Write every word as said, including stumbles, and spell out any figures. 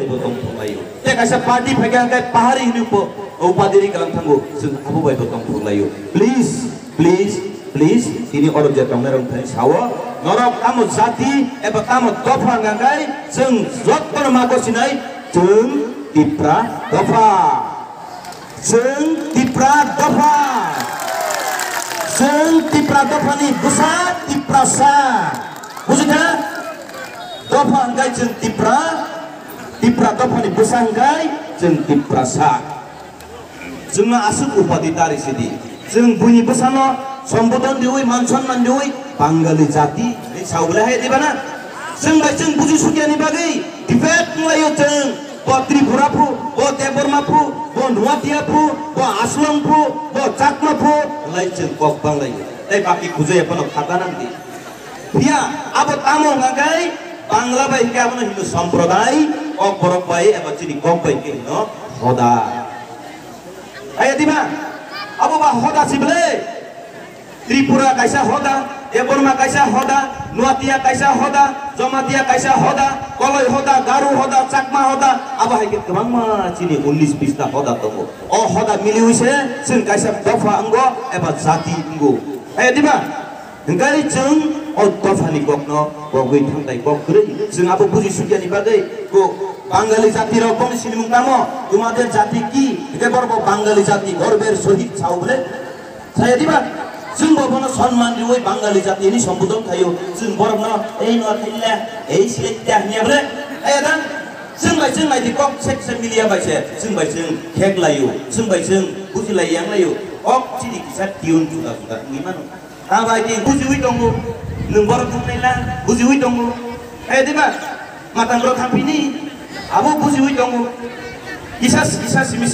Bo tongthok laio. Tei kaisa party phaikha hwnkhe pahari hinwi bo upadi ri kalang thango, chwng abo bai bo tongthok laio. Please, please, please, tini oro je tongnai rok thani sao, norok tamo jati eba tamo dopha hwnkha hwnkhe chwng jotono ma gosinai, chwng Tipra dopha. Chwng Tipra dopha. Chwng Tipra dophani bwsa Tiprasa. Bujikha? Dopha hwnkhe chwng Tipra, Tipra dophani bwsa hwnkhe chwng Tiprasa. Chwngno aswk upadi tari sidi. Chwng buini bwsano sombodon riwi, man sonman riwi, Bangali jati, sao bwle hai diba na? Chwng bai chwng buji sukya ni bagwi debate wnglaio chwng. Bo Tripura phu, bo Debbarma phu, bo Nuatia phu, bo Aslong phu, bo Chakma phu, lai chwng kok banglaio. Tei baki khujaya phano khata nang di. Phiya abo tamo hwnkha khe Bangla bai hwnkhe abono Hindu Sampradai, kok borok bai eba chini kok bai hwnkhe hino hoda. Aya dima? Abo ba hoda si bwle? Tripura kaisa hoda, Debbarma kaisa hoda, Nuatia kaisa hoda, Jamatia kaisa hoda, Koloi hoda, Garu hoda, Chakma hoda, abo hai khe kwbangma chini unnish bista hoda tongo. O hoda miliwi se chwng kaisa dopha wngo eba jati wngo. Hai diba? Hwnkhe chwng o dophani kokno kogwi thangtai kok kwrwi. Chwng abo buji sukya ni bagwi ko Bangali jati rok boni sinimung tamo? Tumader jati ki? Hwnkhe borok bo Bangali jati, gorber sohit sao bwle? Saya diba? Chwng bo bono sonman riwi Bangali jati ni sombodon khaio. Chwng borokno ei no thilla, ei silai ta hwnya bwle? Aya dan? Chwng bai chwng naidi kok sek sek milia bai se. Chwng bai chwng khek laio. Chwng bai chwng buji lai yang laio. Kok chini kisa tune juda juda wngwi mano. Abo hai di bujiwi tongo. Nwng borok thangnaila bujiwi tongo. Aya diba? Matang rok thangpini. Abo bujiwi tongo. Kisa kisa simi